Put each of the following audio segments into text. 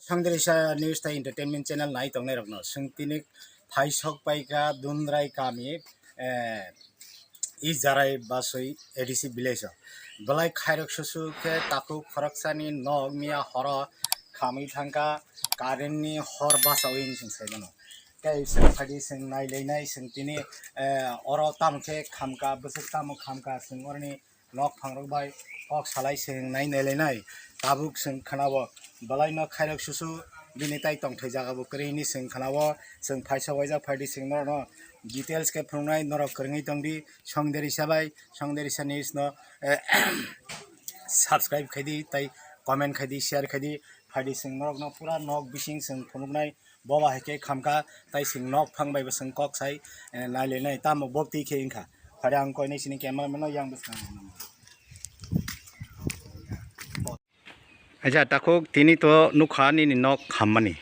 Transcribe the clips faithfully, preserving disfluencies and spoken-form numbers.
Sangdrisa News tai Entertainment Channel nai tongnai rokno swng tini phaisok paikha Dundrai kami, eh, i Jarai Basoi A D C village o. Belai khairok susu khe takhuk khoroksani nok miya horo khamwi thangkha, current ni hor basawi hinwi swng sai mano. Tei swng phaidi swng nailainai swng tini, eh, oro tamo khe khamkha, bwswk tamo khamkha swng oroni nok phangrok bai kok salai se hingnai nailainai. Tabuk chwng khwnao, belaino khairok susu bini tai tongthai jaga bo kwrwi hinwi chwng khwnao. Chwng phaisa waijak phaidi chwng norokno details khe phunuknai, norok kwrwngwi tongdi. Songderisa bai, Songderisa News no, eh, subscribe khaidi, tai comment khaidi, share khaidi. Phaidi chwng norokno pura nok bising chwng phunuknai. Boba hai khe khamkha, tai chwng nok phang bai bo chwng kok sai, eh, nailainai, tamo bok twi khe wngkha. Phare ang koinai sini cameraman no yang bwskango. Acha, takhuk tini to nukha nini nok khammani.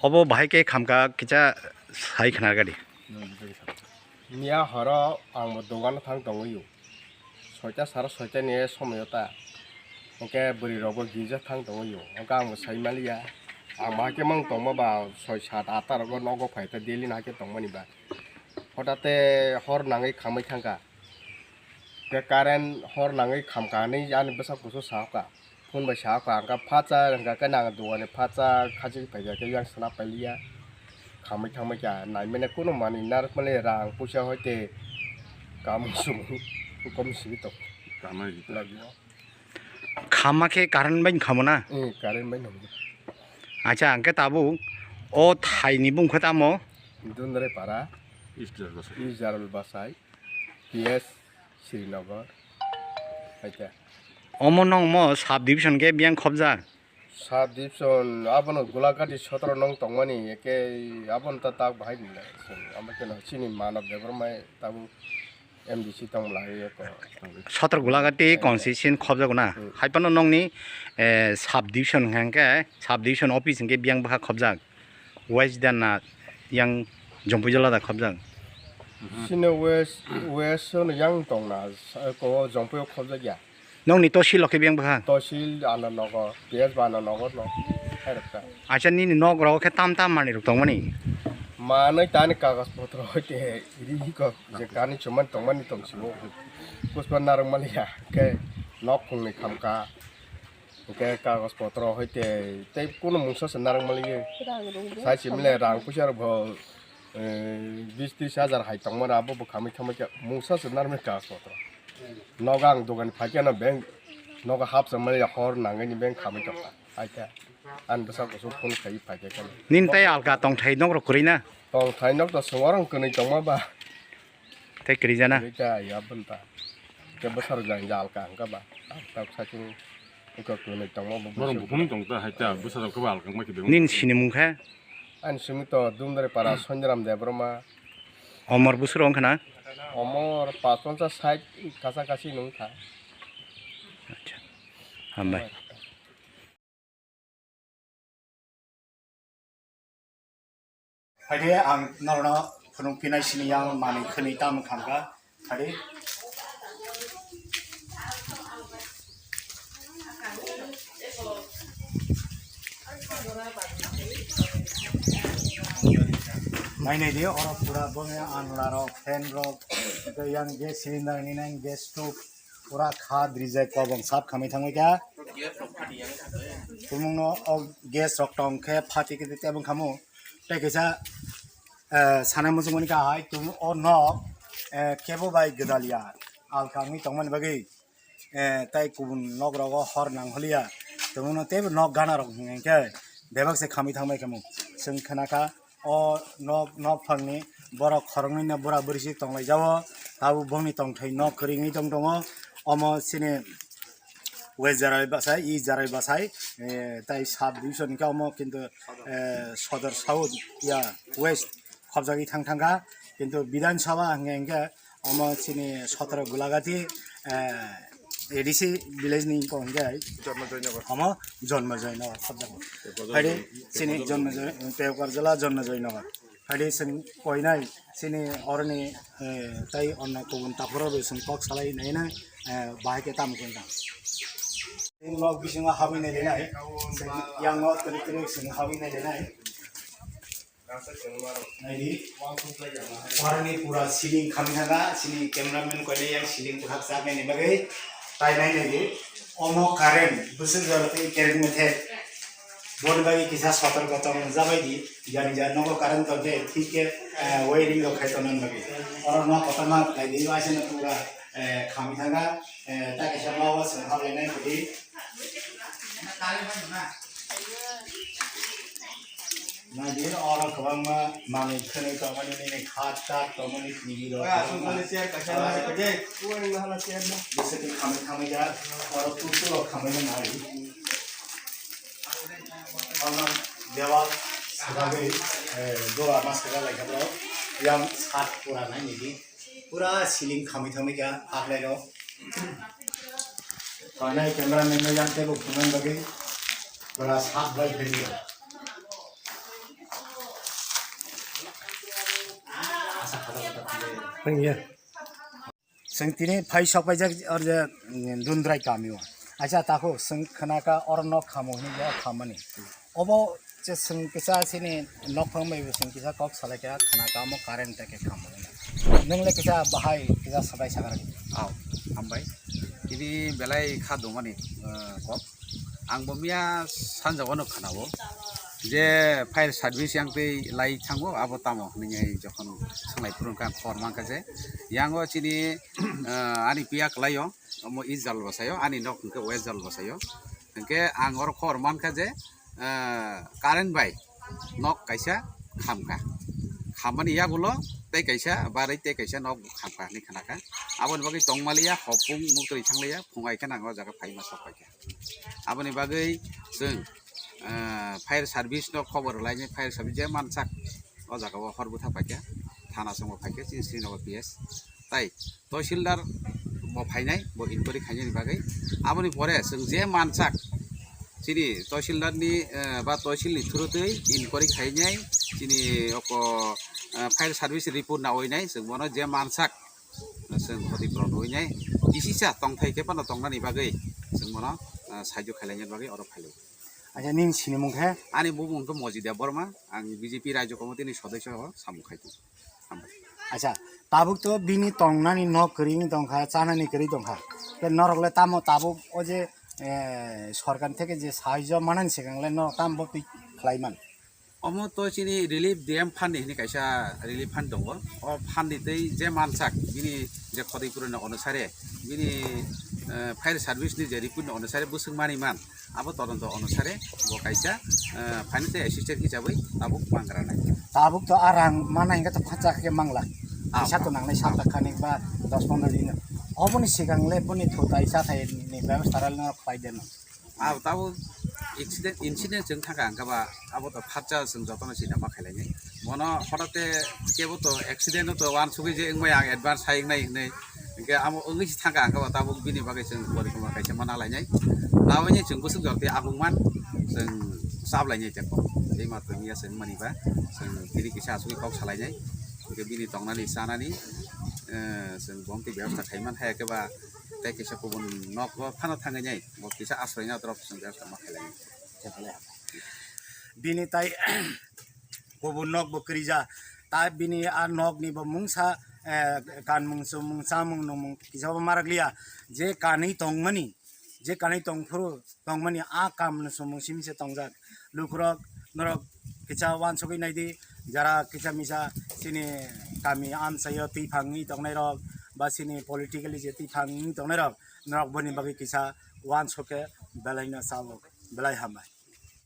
Obo bahai khe khamkha kisa sai khna gadi. Miya horo ang bo dogano thang tongwi o. Soita sara soita ni somoyo ta. Hwnkhe bwrwi rok bo girja thang tongwi o. Hwnkhe ang bo sai maliya. Ang bo hakhe mang tongma ba soi sat atta rogo nogo phai ta daily no hakhe tongmani ba. Hotate hor nangwi khamwi thangkha. Hwnkhe current hor nangwi khamkha hinwi ani bwsa kusu sahokha. Phone bai sahokha, hwnkhe phatsa hwnkha khe nang duani phatsa khachik phaikha khe yang swnam pailiya. Khamwi thangbai kha naimani kunu manwi narwkmani rang puisa hoite kamung sumung kom simi tong. Kamai. Lagio. Khamma khe current bai khamo na? Eh, current bai nangdi. Acha, hwnkhe tabuk o thaini bung khe tamo? Dundre para. East Jarul Basai. East Jarul Basai. P S Srinagar. Acha. Omo nongmo sub division khe biyang khobjak? Sub division abono Gulagati sotro nong tongmani, eke abono ta tak bahai ni lai. Amo keno chini Manav Debbarma tabuk M D C tong lai eko. Sotro Gulagati constituency khobjago na? Hmm. Haipano nongni, eh, sub division hwnkhe, sub division office hwnkhe biyang bwkha khobjak? West da na yang Jompui jala da khobjak? Sino west, west no yang tong na, ko Jompui o khobjak ya. Nongni tosil o khe biyang bwkha? Tosil ano nogo, P S ba ano nogo no. Hai rok ta. Acha nini nok rok khe tam tam manwi rok tongmani? Manwi tani kagaj potro hoite ri ko je kani chuman tongmani tong simo. Puspa narwk maliya khe nok khungni khamkha. Hwnkhe kagoj potro hoite tei kunu mungsa se narwk maliya. Sai se mile rang puisa rok bo, eh, bis tris hajar hai tongmani abo bo khamwi thamwi khe mungsa se narwk mani kagoj potro. Nogo ang dogan phaikhe no bank nogo hapsa mani hor nangwi ni bank khamwi tongkha. Haikhe ani bwsa kusu phone khai phaikhe kheno. Nini tai alka tongthai nok rok kwrwi na? Tongthai nok to songorong kwnwi tongma ba. Tei kwrwi jana? Kwrwi ta ya bwlta. Ke bwsarok jang jalka hwnkha ba. Ang tak saking wngkha kwnwi tongma bo. Borok buphang tong ta hai ta bwsarok khe ba alka ma khe. Nini sinimung khe? Ani simi to Dumdari para Sonjaram Debbarma. Omor busur wngkha na? Omor paanch ponchas sait kasa kasi nungkha. Acha. Hambai. Phaidi ang norokno phunuk phinai sini yang manwi khwnwi tamo khamkha. Phaidi. Nainai di, oro pura bongni anla rok, fan rok, tei yang gas cylinder ni nang gas stove, pura kha drijak kobong sap khamwi thangwi kha. Tumungno o gas rok tong khe phati khe tei tebong khamu. Tei kaisa, eh, sana muchungmani kha hai tumung o nok, eh, kebo bai gwdaliya alka wngwi tongmani bagwi. Eh, tai kubun nok rogo hor nang holiya. Tongno teibo nok gana rok hwnkhe bebak se khamwi thangbai khamu. Chwng khna kha o nok, nok phangni borok khoroknwi no bura bwrwi se tonglai jao. Tabuk bongni tongthai nok kwrwi wngwi tong tongo. Omo chini West Jarai Basai, East Jarai Basai, eh, tai sub division hwnkhe omo kintu, eh, Sodor South ya West khobjagwi thang thangkha. Kintu Bidhan Sabha hwnkhe, hwnkhe omo chini sotro Gulagati, eh, A D C village ni wngkha hwnkhe Jonmojoy Nagar. Omo Jonmojoy Nagar khobjago. Phaidi chini Jonmojoy, Teokar jala Jonmojoy Nagar. Phaidi chwng koinai chini oroni, eh, tai onno kubun takhoro bai chwng kok salai naina, eh, bahai khe tamo khe wngkha. Nok bisingo habwi nailainai. Yang nok twrwi twrwi sini habwi nailainai. Naidi. Oroni pura ceiling khamwi thangkha, sini cameraman koile yang ceiling bukhak chaknaini bagwi. Tai nai naidi. Omo current, bwswk jora tei current methek. Boni bagwi kisa sotorko tong jabaidi. Jani jani nogo current tongkhe, thik khe, eh, wiring rok khai tongna bagwi. Oro nok kotorma naidi, waisano pura, eh, khamwi thangkha. Eh, ta kaisa nogo chwng hablainai kudi. Naidi oro kwbangma manwi khwnwi tongmani nini khat tat tongmani T V rok. Bisiki khamwi khamwi jak, oro tutu rok khamwi nai. Ono dewal swbagwi, eh, dora ma swbak lai kha borok. Yang sat pura nai nini. Pura ceiling khamwi thamwi kha, haklai rok. Tongnai cameraman no yang tebo phunang bagwi pura sat bai phai liya. Asa khata khata phai. Thank you. Chwng tini phai sok paijak oro je, mm, Dundrai kami o. Acha tako chwng khwnaka oro nok khamo hwnwi bo khammani. Obo je chwng kisa chini nokphang bai bo chwng kisa kok salai kha khwnaka omo current tei khe khamo hwnwi. Nwng le kisa bahai kisa sadai sagar. Aw, hambai. Tini belai kha dongmani, eh, kok. Ang bo miya sanja wano khwnao je fire service yang tei lai thango, abo tamo hwnwi jokhon swnglaipuru wngkha, ang khobor mankha je yango chini, eh, ani piya kwlaio, omo east Jalbasaio, ani nok hwnkhe west Jalbasaio. Hwnkhe ang oro khobor mankha je, eh, current bai nok kaisa khamkha, khammani yagulo tei kaisa barwi tei kaisa nok khamkha hinwi khnakha. Aboni bagwi tongmaliya, hopung muktwi thangliya, phungai khe nang o jaga phaima sok paikha. Aboni bagwi chwng, ah, fire service no khobor rwlainai, fire service je mansak o jaga o hor bwthak paikha, thana chwngbo phaikha chini Srinagar P S. Tai tahsildar bo phainai, bo inquiry khainani bagwi. Aboni pore chwng je mansak chini tahsildar ni, eh, ba tahsil ni through twi inquiry khainai chini oko, eh, fire service report naoinai chwng bono je mansak chwng khoti purun rwinai, kisisa tongthai khe phano tongnani bagwi chwng bono, ah, sahajyo khailaiya bagwi oro phailai. Acha, nini sinimung khe? Ani bumung khe Moji Debbarma, ang B J P Rajya Committee ni sodosyo o samung khai tongo. Hambai. Acha, tabuk to bini tongnani nok kwrwi wng tongkha, chanani kwrwi tongkha. Khe norok le tamo tabuk o je, eh, sorkar theke je sahajyo manani swkang le norok tamo bo twi khlai man? Omo to chini relief D M fund ni hini kaisa relief fund tongo. O fund ni tei je mansak bini je khoti puruni onusare, bini, eh, fire service ni je report ni onusare bwswk mani man, abo todonto onusare bo kaisa, eh, financial assistance hisabai tabuk mangra nai. Tabuk to a rang mana hingke to phacha khe mangla. Ah. Kisa to nangnai sak khanik ba dos pondro din. Oboni swkang le boni thutai chathai ni bebostha ralno khlai deno. Ah, tabuk accident, incident chwng thangkha hwnkhe ba, abo to phatsa chwng jotono sinta ma khailai nai. Bono hotate kebo to accident to wansugwi je wngmai ang advance hai wngnai hinwi. Hwnkhe amo wngwi se thangkha hwnkhe ba tabuk bini bagwi chwng porikoma kaisa mana lainai. Nawi ni chwng bwswk jorti ahung man chwng chap lainai tei kok. Tei ma tongya chwng mani ba chwng tini kisa asugwi kok salainai. Hwnkhe bini tongnani chanani, eh, chwng bomtwi bebostha khaiman hai khe ba tei kisa kubun nok o phano thangwi nai. Bo kisa aswk na drop swngjak tongma khelai. Bini tai kubun nok bo kwrwija. Ta bini a nok ni bo mungsa, eh, kanmung chumung chamung nungmung kisa bo marak liya. Je kanwi tongmani, je kanwi tongphuru tongmani a kam no chumung simi se tongjak. Lukurok norok kisa wansugwi naidi, jara kisa misa chini kami amchaio twi phangwi tongnai rok ba chini politically je twi phangwi tongnai rok. Norok boni bagwi kisa uansuk khe belai no chao, belai hambai.